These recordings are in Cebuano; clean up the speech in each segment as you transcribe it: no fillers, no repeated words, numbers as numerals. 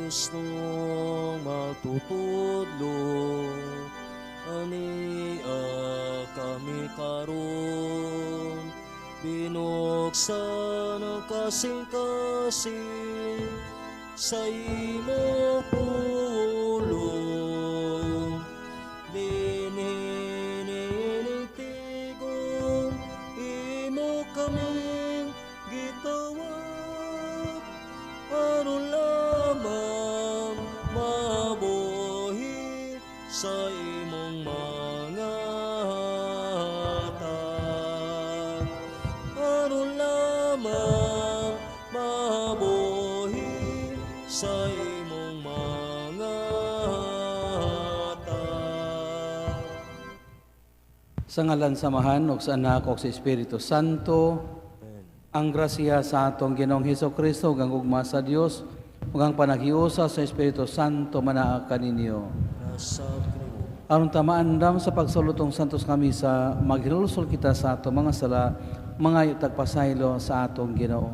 Kristong magtutudlo, ania kami karon, binuksan ang kasing-kasing sa imo pulong. Dinhi niining tigom, imo kaming gitawag, aron lamang mabuhi sa imong mga hatag. Aron lamang mabuhi sa imong mga hatag. Sa ngalan sa Amahan ug sa Anak ug sa Espiritu Santo. Amen. Ang grasya sa atong Ginoong Hesus Kristo ug ang gugma sa Dios ug ang panaghiusa sa Espiritu Santo manaa kaninyo. Nasab kanimo. Aron ta maandam sa pagsulotong Santos nga Misa, maghinulsol kita sa atong mga sala, mangayo tag pasaylo sa atong Ginoo.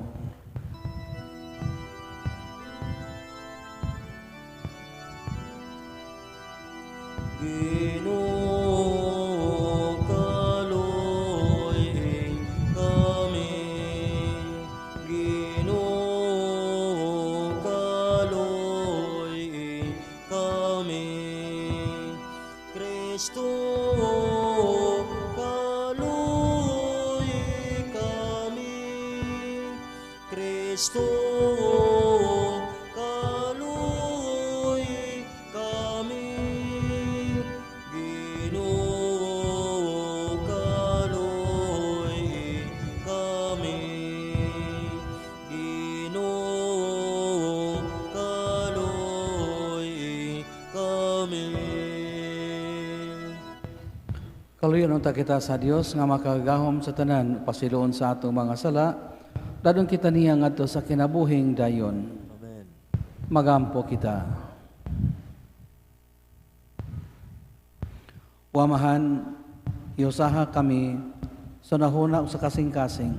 Ginoo, kaluoy kami. Ginoo, kaluoy kami. Kristo, kaluoy kami. Kristo, kaluoy kami. Ginoo, kaluoy kami. Ginoo, kaluoy kami. Kaluoyan unta kita sa Dios nga makagagahom sa tanan, pasiloon sa atong mga sala, dadon kita niya ngadto sa kinabuhing dayon. Amen. Magampo kita. Wamahan, iusaha kami sa nahuna o sa kasing-kasing,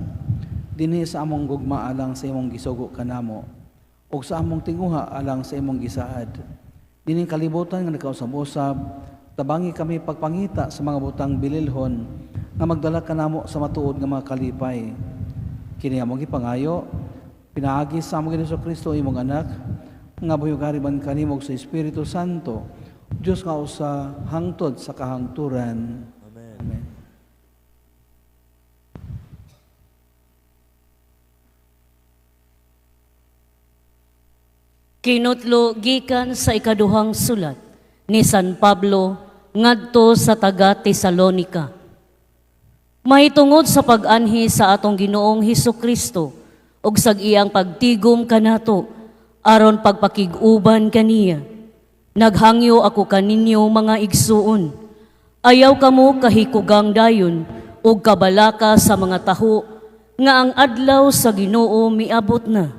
dinhi sa among gugma alang sa imong gisugo kanamo, ug sa among tinguha alang sa imong gisaad. Dinhi kalibutan nga nakausab-usab, tabangi kami pagpangita sa mga butang bililhon nga magdala kanamo sa matuod nga mga kalipay. Kini among gipangayo, pinaagi sa among Ginoong Kristo imong anak, nga buhi ug kanimo sa Espiritu Santo, Dios nga usa hangtod sa kahangturan. Amen. Amen. Kinutlo gikan sa ikaduhang sulat ni San Pablo ngadto sa taga Tesalonika. Mahitungod sa pag-anhi sa atong Ginoong Hesus Kristo ug sa iyang pagtigom kanato aron pagpakig-uban kaniya. Naghangyo ako kaninyo, mga igsuon. Ayaw kamo kahikugang dayon ug kabalaka sa mga taho nga ang adlaw sa Ginoo miabot na.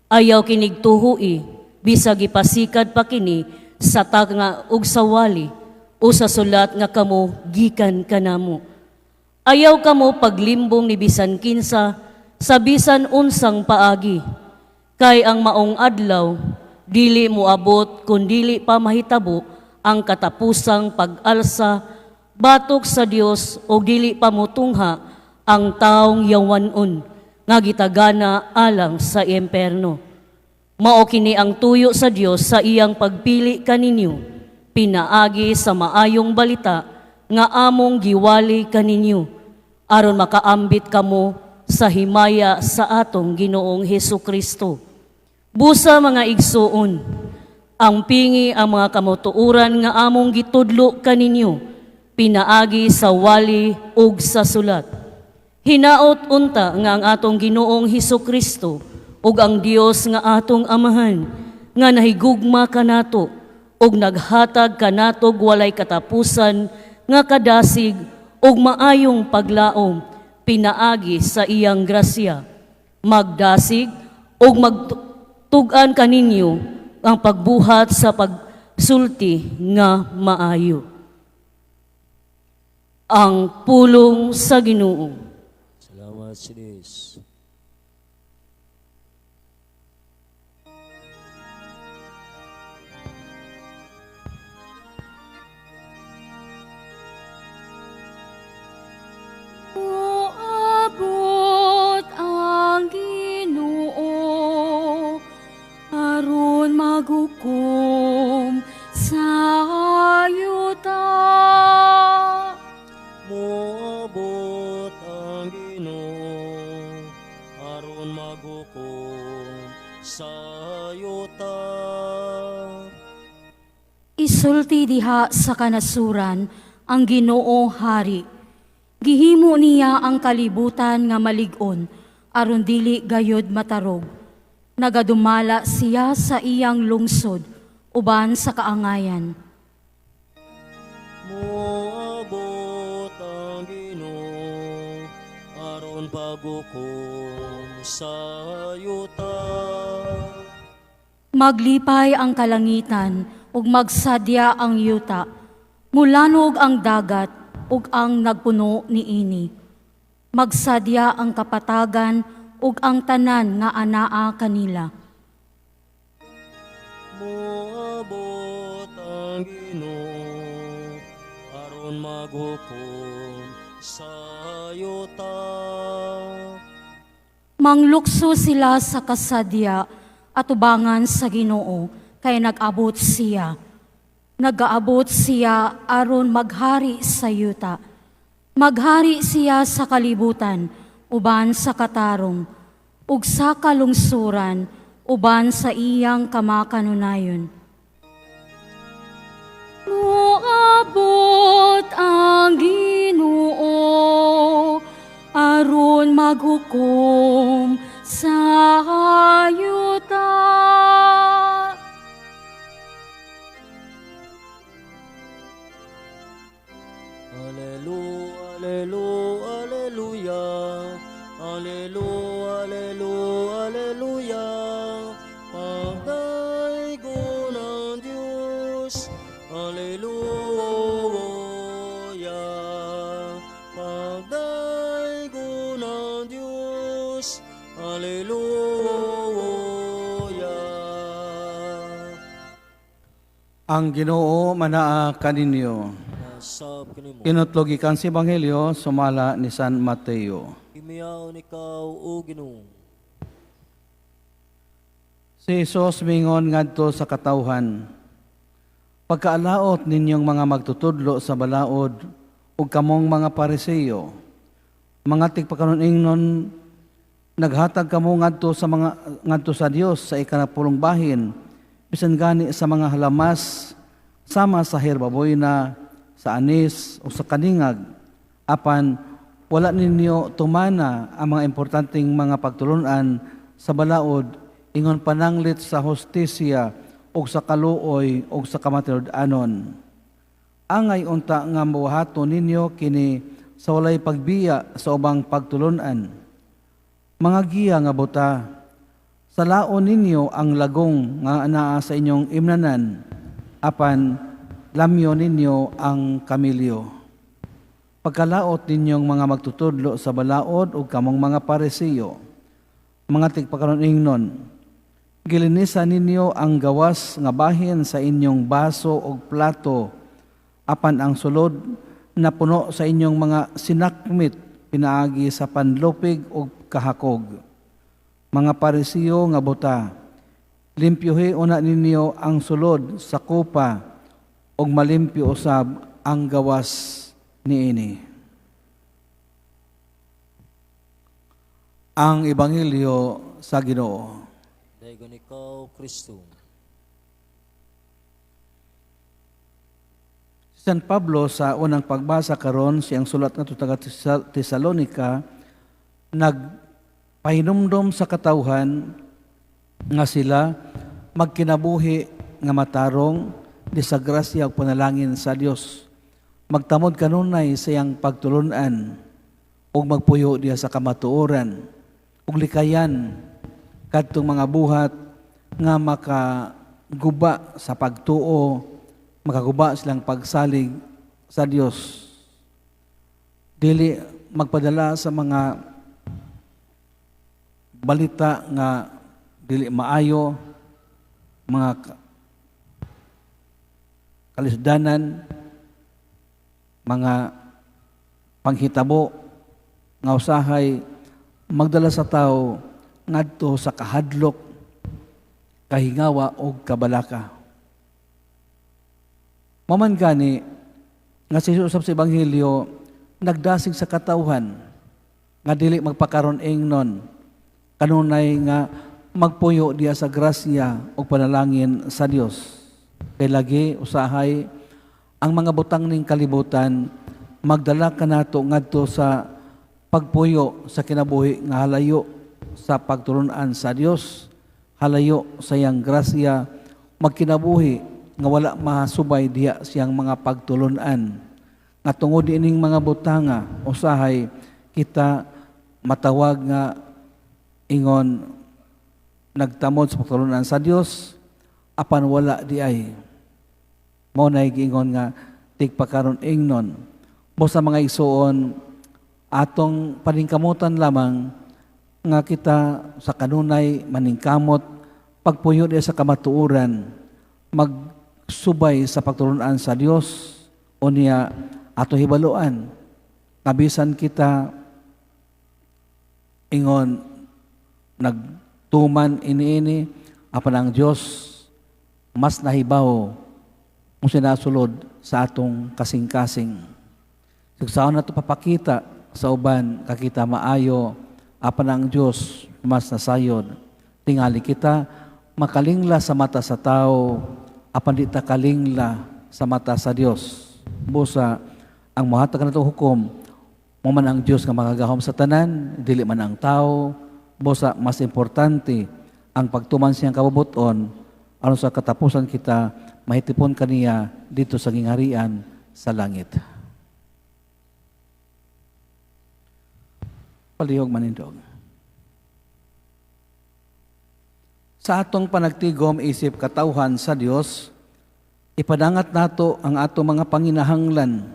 Ayaw kinig tuhui, bisag gipasikad pa kini sa tanga ug sa wali o sa sulat nga kamo gikan kanamo. Ayaw kamo paglimbong ni bisan kinsa sa bisan unsang paagi. Kay ang maong adlaw dili moabot kun dili pa mahitabo ang katapusang pag-alsa batok sa Dios o dili pa motungha ang taong yawanon nga gitagana alang sa imperno. Mao kini ang tuyo sa Dios sa iyang pagpili kaninyo, pinaagi sa maayong balita nga among giwali kaninyo, aron makaambit kamo sa himaya sa atong Ginoong Hesus Kristo. Busa, mga igsuon, ang pingi ang mga kamutuoran nga among gitudlo kaninyo, pinaagi sa wali ug sa sulat. Hinaot unta nga ang atong Ginoong Hesus Kristo ug ang Dios nga atong Amahan nga nahigugma kanato ug naghatag kanato walay katapusan nga kadasig ug maayong paglaom pinaagi sa iyang grasya, magdasig ug magtug-an kaninyo ang pagbuhat sa pagsulti nga maayo. Ang pulong sa Ginoo. Salamat sa Diyos. maghukom sa yuta. Isulti diha sa kanasuran ang Ginoo hari. Gihimo niya ang kalibutan nga malig-on aron dili gayud matarog. Nagadumala siya sa iyang lungsod uban sa kaangayan. Moabot ang Ginoo aron paghukom sa yuta. Maglipay ang kalangitan ug magsadya ang yuta. Mulanog ang dagat ug ang nagpuno niini. Magsadya ang kapatagan ug ang tanan nga anaa kanila. Moabot ang Ginoo aron maghukom sa yuta. Manglukso sila sa kasadya atubangan sa Ginoo kay nag-abot siya. Nagaabot siya aron maghari sa yuta. Maghari siya sa kalibutan uban sa katarong ug sa kalungsuran uban sa iyang kamakanunayon. Moabot ang Ginoo aron maghukom sa yuta. Alelu, alelu, aleluya. Alelu, alelu, aleluya. Pagdaygon ang Diyos. Aleluya. Pagdaygon ang Diyos. Aleluya. Ang Ginoo manaa kaninyo. Nasab kanimo. Kinutlo gikan sa Ebanghelyo sumala ni San Mateo. Imiyaon ikaw, o Ginoo. Si Jesus mingon ngadto sa katawhan, "Pagkaalaot ninyong mga magtutudlo sa balaod ug kamong mga Pariseo, mga tigpakanuning, naghatag kamo ngadto sa mga ngadto sa Dios sa ikanapulong bahin bisan gani sa mga halamas sama sa herbaboyna, sa anis o sa kaningag, apan wala ninyo tumana ang mga importanteng mga pagtulunan sa balaod ingon pananglit sa hustisya ug sa kaluoy ug sa kamatinud-anon. Angay unta nga mabuhaton ninyo kini sa walay pagbiya sa ubang pagtulunan. Mga giya nga buta, salaon ninyo ang lagong nga anaa sa inyong imnanan, apan lamyo ninyo ang kamilyo. Pagkalaot ninyong mga magtutudlo sa balaod ug kamong mga Pariseo, mga tigpakanuning, gilinisan ninyo ang gawas nga bahin sa inyong baso ug plato, apan ang sulod na puno sa inyong mga sinakmit pinaagi sa panlupig ug kahakog. Mga Pariseo nga buta, limpyuhi una ninyo ang sulod sa kupa ug malimpyo usab ang gawas niini." Ang Ebanghelyo sa Ginoo. Daygon ikaw, Kristo. Si San Pablo sa unang pagbasa karon, siyang sulat ngadto taga Tesalonica, nagpahinumdom sa katawhan nga sila magkinabuhi nga matarong di sa grasya ug panalangin sa Dios, magtamod kanunay sa iyang pagtulunan ug magpuyo diha sa kamatuoran ug likayan kadtong mga buhat nga makaguba sa pagtuo, makaguba silang pagsalig sa Dios. Dili magpadala sa mga balita nga dili maayo, mga kalisdanan, mga panghitabo nga usahay magdala sa tao ngadto sa kahadlok, kahingawa o kabalaka. Maman gani nga si Jesus usab sa Ebanghelyo nagdasig sa katawhan nga dili magpakaron ingnon Kanunay nga magpuyo diya sa grasya o panalangin sa Dios. Kay lagi usahay ang mga butang ning kalibutan magdala kanato ngadto sa pagpuyo sa kinabuhi nga halayo sa pagtulunan sa Dios, halayo sa iyang grasya, magkinabuhi nga wala mahasubay diha siyang mga pagtulunan. Nga tungod ining mga butanga usahay kita matawag nga ingon nagtamod sa pagtulunan sa Dios apan wala di ay. Mao nay giingon nga tigpakaron ingnon. Mo sa mga igsuon, atong paningkamutan lamang nga kita sa kanunay maningkamot pagpuyo diya sa kamatuoran, magsubay sa pagtulunan sa Dios, unya ato hibaluan kabisan kita ingon nagtuman ini-ini, apan ang Dios mas nahibaw kung sinasulod sa atong kasing-kasing. Sugsaon na ito papakita sa uban kakita maayo, apan ang Dios mas nasayod. Tingali kita makalingla sa mata sa tao, apan di ta kalingla sa mata sa Dios. Busa ang mohatag nato hukom mo man ang Dios nga makagahom sa tanan, dili man ang tao. Busa mas importante ang pagtuman siyang kabubuton aron sa katapusan kita mahitipon kaniya dito sa gingharian sa langit. Palihog manindog. Sa atong panagtigom isip katawhan sa Dios, ipadangat nato ang atong mga panginahanglan,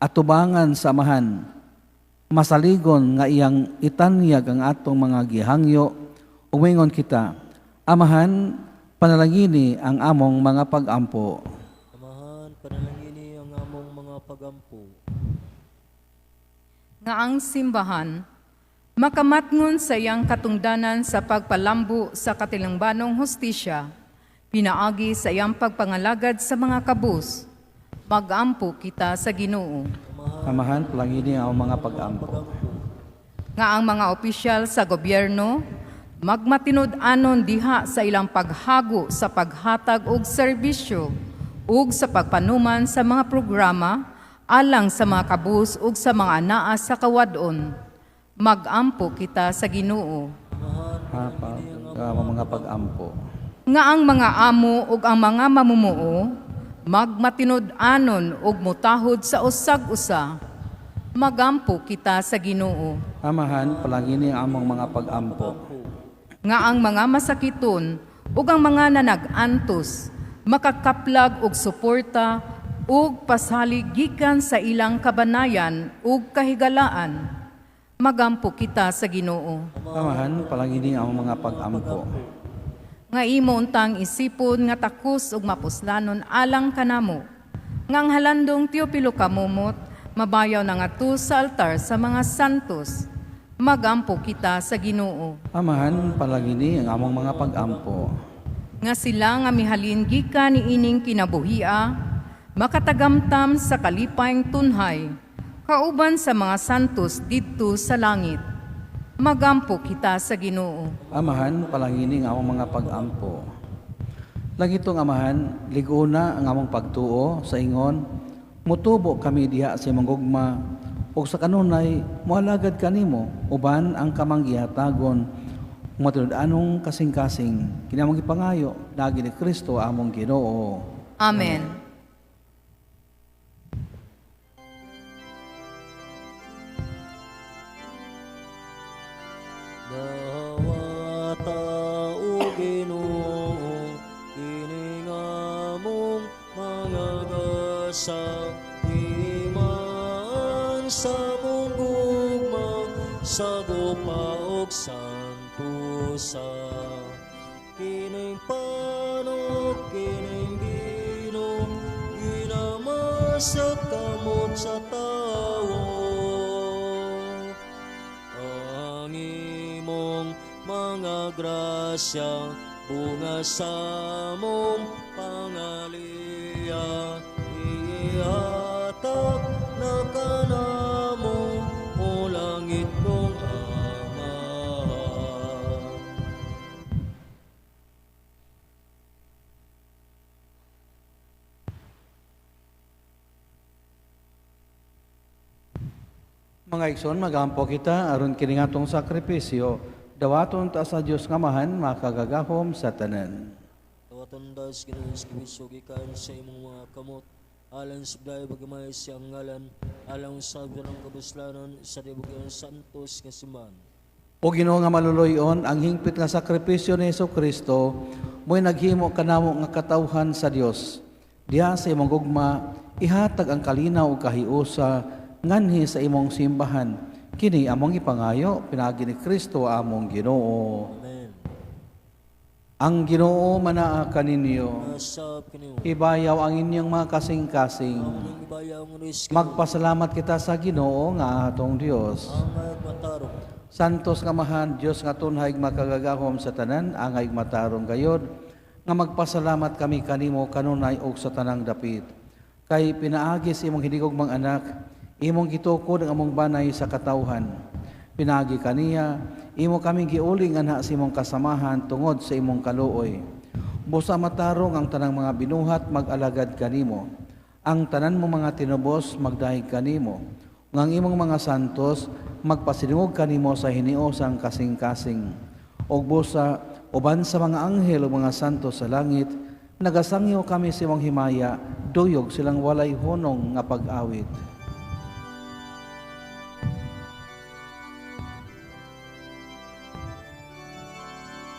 atubangan sa Amahan, masaligon nga iyang itanyag ang atong mga gihangyo, umingon kita, Amahan, panalangini ang among mga pagampo. Amahan, panalangini ang among mga pagampo. Nga ang simbahan makamatngon sa iyang katungdanan sa pagpalambo sa katilingbanong hustisya, pinaagi sa iyang pagpangalagad sa mga kabus. Magampo kita sa Ginoo. Amahan, panalangini ang among mga pagampo. Nga ang mga opisyal sa gobyerno magmatinud-anon diha sa ilang paghago sa paghatag og serbisyo ug sa pagpanuman sa mga programa alang sa mga kabus ug sa mga anaa sa kawadon. Magampo kita sa Ginoo. Ang mga pagampo. Nga ang mga amo ug ang mga mamumuo magmatinud-anon ug mutahod sa usag-usa. Magampo kita sa Ginoo. Amahan, palangini ang among mga pagampo. Nga ang mga masakiton ug ang mga nanag-antos makakaplag og suporta ug pasalig gikan sa ilang kabanayan ug kahigalaan. Magampo kita sa Ginoo. Amahan, palangini ang among mga pagampo. Nga imo untang isipon nga takos ug mapuslanon alang kanamo. Nga ang halandong Teopilo Camomot mabayaw na ngadto sa altar sa mga santos. Magampo kita sa Ginoo. Amahan, palangini ang among mga pagampo. Nga sila nga mihalin gikan niining kinabuhia, makatagamtam sa kalipayng tunhay, kauban sa mga santos didto sa langit. Magampo kita sa Ginoo. Amahan, palangini ang among mga pagampo. Langitong Amahan, liguna ang among pagtuo sa ingon, mutubo kami diha sa imong gugma, ug sa kanunay moalagad kanimo uban ang kamang gihatagon matinud-anong kasing-kasing kinamong gipangayo dagi ni Kristo among Ginoo. Amen. Dawata o Ginoo, kining among mga gasa, imaan sa among gugma, sa gupa og santusa. Kining panog, kining Ginoo, ginama sa kamot sa tawo. Ang imong mga grasya, bunga sa among pangaliya, ihatag na kanamo o langit kong Amahan. Mga igsoon, magampo kita aron kini atong sakripisyo dawaton ta sa Dios nga Amahan makagagahom sa tanan. Dawaton sa Ginoo sakripisyo gikan sa imong mga kamot alang sa dayo pagamay sa iyang ngalan, alang sa ng kabuslanan sa tibuok santos nga simbahan. O Ginoo nga maluluy-on, ang hingpit nga sakripisyo ni Hesus Kristo mo'y naghimo kanamo nga katawhan sa Dios. Diha sa imong gugma, ihatag ang kalinaw ug kahiusa nganhi sa imong simbahan. Kini among ipangayo pinaagi ni Kristo among Ginoo. Amen. Ang Ginoo manaa kaninyo. Nasab kaniyo. Ibayaw ang inyong mga kasing-kasing. Among ibayaw ang risk. Magpasalamat kita sa Ginoo nga atong Dios. Angay matarong. Santos nga Amahan, Dios nga tunhay makagagahom sa tanan, angay matarong gayod, nga magpasalamat kami kanimo kanunay og sa tanang dapit. Kay pinaagi sa imong hinigugmang anak, imong gitukod ang among banay sa katawhan. Pinaagi kaniya, imo kaming giuling anha sa imong kasamahan tungod sa imong kaluoy. Busa matarong ang tanang mga binuhat mag-alagad kanimo. Ang tanan mo mga tinubos magdahig kanimo. Ngang imong mga santos magpasinungog kanimo sa hiniosang kasing-kasing. Og busa uban sa mga anghel ug mga santos sa langit, nagasangyo kami sa imong himaya, duyog silang walay hunong nga pag-awit.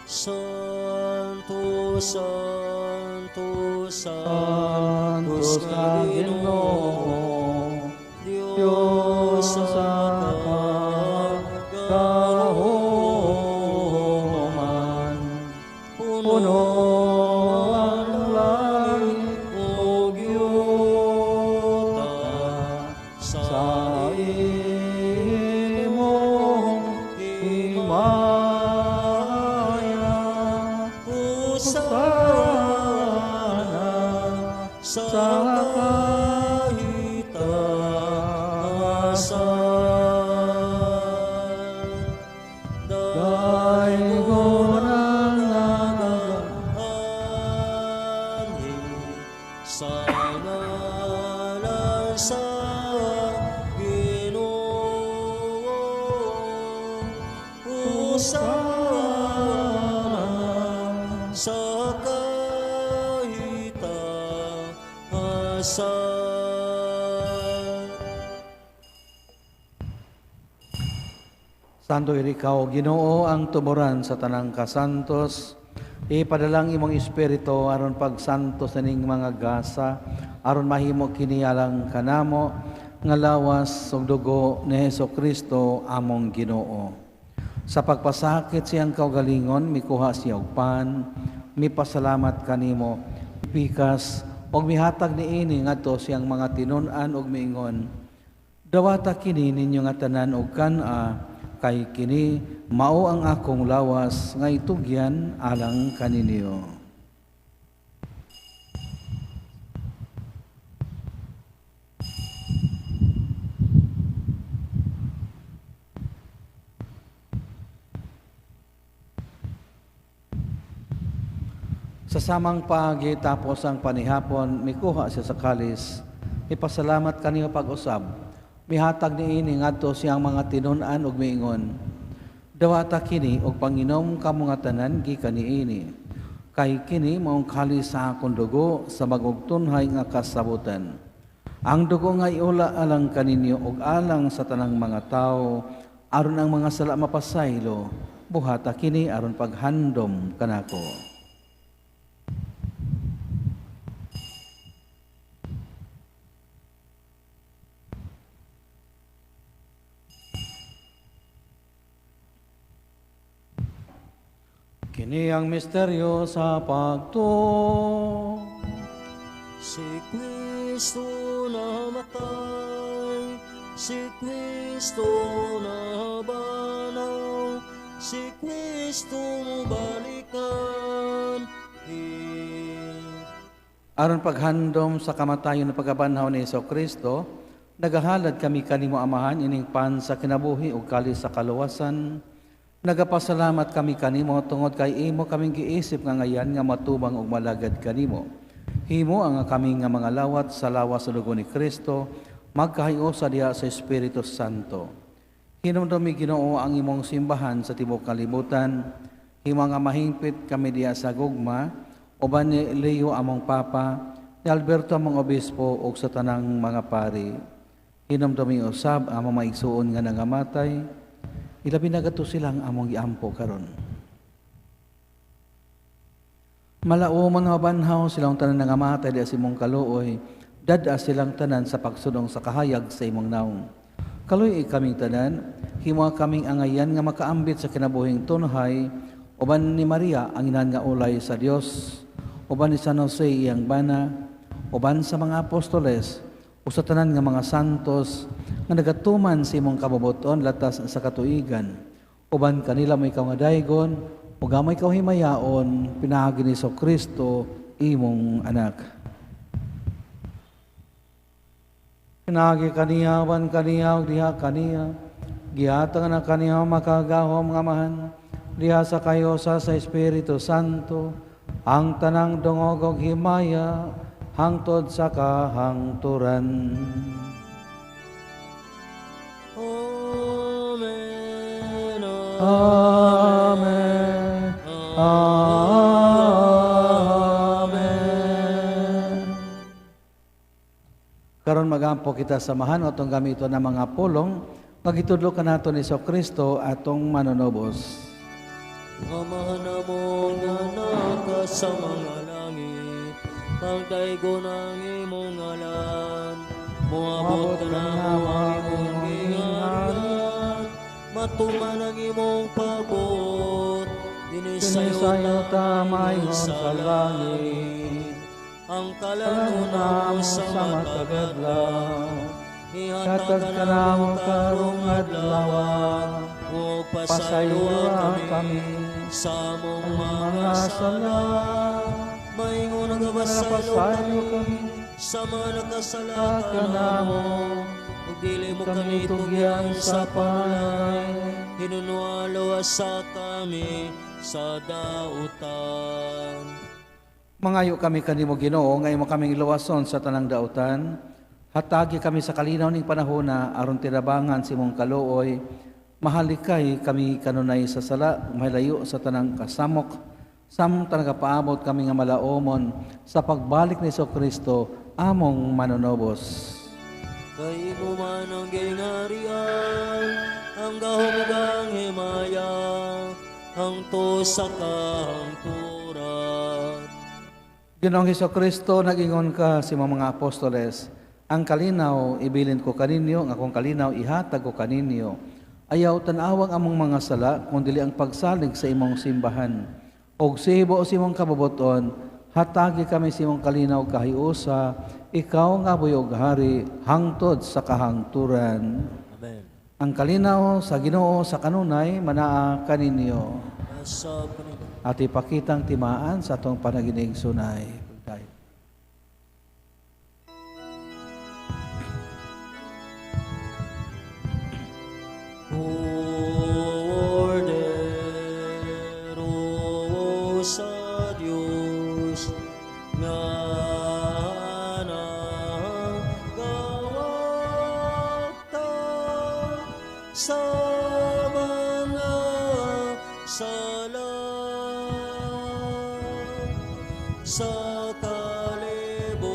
Santo, Santo, Santo Santos nga nga Ginoo, Dios sa sa kahuman, puno puno ang langit ug yuta sa sa imong himaya. Hosana sa sa kahitasan. Daygon ang Nagaanhi sa ngalan sa Ginoo. Hosana sa kahitasan. Santo ikaw, Ginoo, ang tuboran sa tanang kasantos. Ipadalang imong espiritu aron pagsantos ning mga gasa, aron mahimo kini alang kanamo nga lawas ug dugo ni Hesus Kristo among Ginoo. Sa pagpasakit siyang kaugalingon, mikuha siya og pan, mipasalamat kanimo, pikas og mihatag niini ngadto siyang mga tinun-an og miingon, dawata kini ninyo nga tanan og kan-a, kay kini mao ang akong lawas nga itugyan alang kaninyo. Sa samang paagi tapos ang panihapon, mikuha siya sa kalis, mipasalamat kaniyo pag-usab, mihatag niini ngadto siyang mga tinun-an ug miingon, dawata kini og panginom kamo nga tanan gikan niini, kay kini maong kalis sa akong dugo sa bag-ong tunhay nga kasabutan. Ang dugo nga iula alang kaninyo ug alang sa tanang mga tawo, aron ang mga sala mapasaylo, buhata kini aron paghandom kanako. Kini ang misteryo sa pagtuo. Si Kristo namatay, si Kristo nabanhaw, si Kristo mubalikan. Aron paghandom sa kamatayon ug pagkabanhaw ni Hesus Kristo, nagahalad kami kanimo Amahan ining pan sa kinabuhi ug kalis sa kaluwasan. Nagapasalamat kami kanimo tungod kay imo kaming giisip nga ngayan nga matubang ug malagad kanimo. Himo ang kami nga mga lawat sa lawas sa dugo ni Kristo, magkahiusa diha sa Espiritu Santo. Hinumdumi, Ginoo, ang imong simbahan sa tibuok kalibutan. Hima nga mahingpit kami diha sa gugma, uban ni Leo among Papa, ni Alberto among Obispo ug sa tanang mga pari. Hinumdumi usab among mga igsuon nga nangamatay, ilabi na kato silang among giampo karon. Malaumon nga mabanhaw silang tanan nangamatay diha sa imong kaluoy, dad-a silang tanan sa pagsunong sa kahayag sa imong nawong. Kaluy-i kaming tanan, himo kaming angayan nga makaambit sa kinabuhing tunhay, uban ni Maria ang inahan nga ulay sa Dios, uban ni San Jose iyang bana, uban sa mga apostoles, o sa tanan nga mga santos nga nagatuman sa imong kabubut-on latas sa katuigan. Uban kanila mo ikaw nga daygon, ug amo ikaw himayaon, pinaagi ni Kristo imong anak. Pinaagi kaniya, uban kaniya, ug diha kaniya, gihatag na kaniya makagagahom nga Amahan, diha sa kahiusa sa Espiritu Santo, ang tanang dungog ug himaya, hangtod sa kahangturan. Amen. Amen. Amen. Karon magampo kita samahan atong gamiton ang mga pulong nga gitudlo kanato ni Kristo atong manunubos. Amahan namo nga naka sa mga langit, pagdaygon ang imong ngalan, moabot kanamo ang imong gingharian, matuman ang imong pabuot, dinhi sa Dinhi sa yuta yuta maingon sa langit. Ang kalan-on Kalan-on namo sa sa matag matag adlaw, adlaw, ihatag hatag kanamo kanamo karong karong adlaw, adlaw, ug pasayloa pasayloa kami kami sa among ang mga mga sala. sala. Maingon nagapasaylo Nagapasaylo kami kami sa mga nakasala sa kanamo, kanamo, ug dili mo kami kami tugyan tugyan sa sa panulay, panulay. hinunua luwasa kami sa dautan. Mangayo kami kanimo Ginoo nga imo kaming luwason sa tanang dautan. Hatagi kami sa kalinaw ning panahona aron tinabangan sa imong kaluoy. Mahalikay kami kanunay sa sala, mahilayo sa tanang kasamok. Samtang nagapaabot kami nga malaomon sa pagbalik ni Kristo among manunubos. Kay imo man ang gingharian, ang gahom ug ang himaya, hangtod sa kahangturan. Ginoong Kristo, nag-ingon ka sa imong mga apostoles, ang kalinaw ibilin ko kaninyo, ang akong kalinaw ihatag ko kaninyo. Ayaw tan-awang among mga sala, kung dili ang pagsalig sa imong simbahan. Og sibo sa imong kabubuton, hatagi kami sa imong kalinaw kahiusa, ikaw nga buhi ug hari, hangtod sa kahangturan. Amen. Ang kalinaw sa Ginoo sa kanunay manaa kaninyo. Asa kanimo. At ipakitang timaan sa atong panaginig sunay. Kordero sa Dios nga nagawagtang sa mga sala sa kalibutan.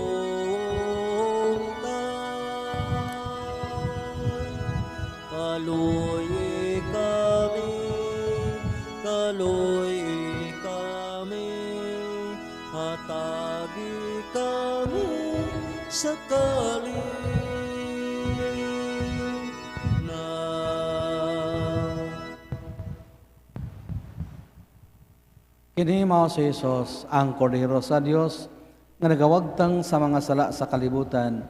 Kaluoy kami, kaluoy kami, hatagi kami sa kalinaw. Kini mao si Jesus, ang Kordero sa Dios nga nagawagtang sa mga sala sa kalibutan.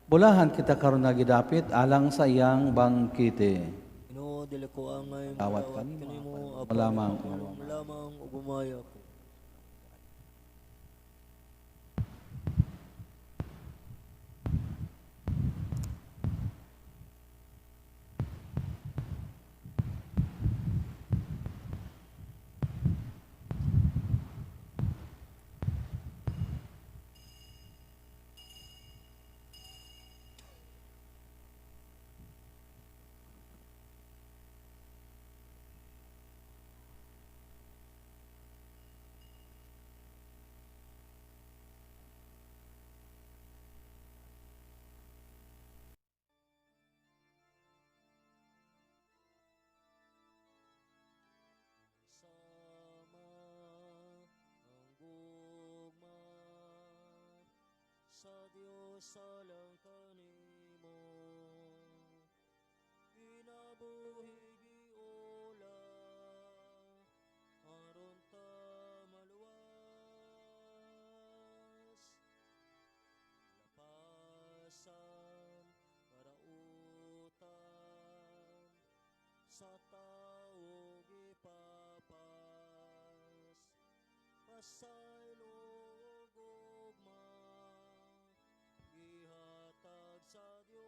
Bulahan kita karon nga gidapit alang sa iyang bangkite. Ginoo, dili ko angay Awat madawat kanimo, kanimo, apan apan lamang pulong lamang ug humaya ko. Sa Dios alang kanimo. Kinabuhi giula aron ta maluwas. Lapasan karautan sa tao gipapas, pasaylo ug gugma gihatag sa Dios.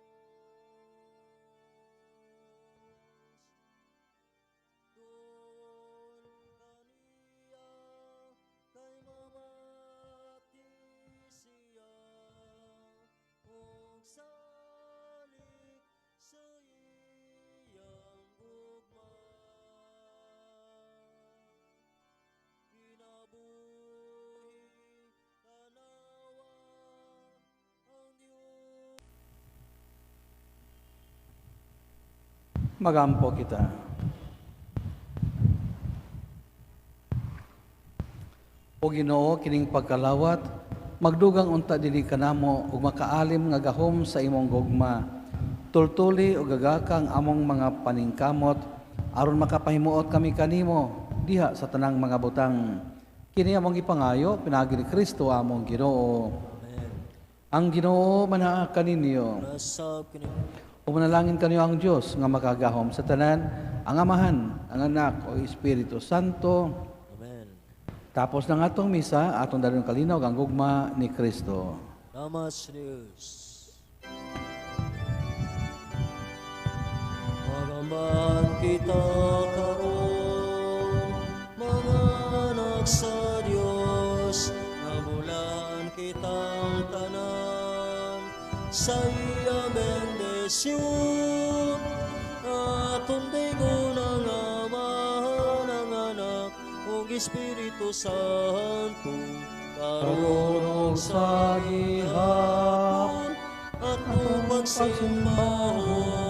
Duol kaniya kay mamati siya ug salik sa iyang gugma. Kinabuhi tanawa ang Dios. Magampo kita. O Ginoo, kining pagkalawat, magdugang unta dili kanamo ug makaalim nga gahom sa imong gugma. Tultuli ug gagaka ang among mga paningkamot aron makapahimuot kami kanimo diha sa tanang mga butang. Kini among gipangayo pinaagi ni Kristo among Ginoo. Amen. Ang Ginoo manaa kaninyo. Nasab kini. O manalangin kaniyo ang Dios nga makagahom sa tanan, ang Amahan, ang Anak o Espiritu Santo. Amen. Tapos ng atong misa, atong dalon kalinaw ang gugma ni Kristo. Salamat sa Diyos. Magambahan kita karon, mga anak sa Dios, nabulan kitang tanan sa iyang bendisyon. Atong dingon ang Amahan, ang Anak ug Espiritu Santo, karon ug sa gihapon atong pagsimbahon.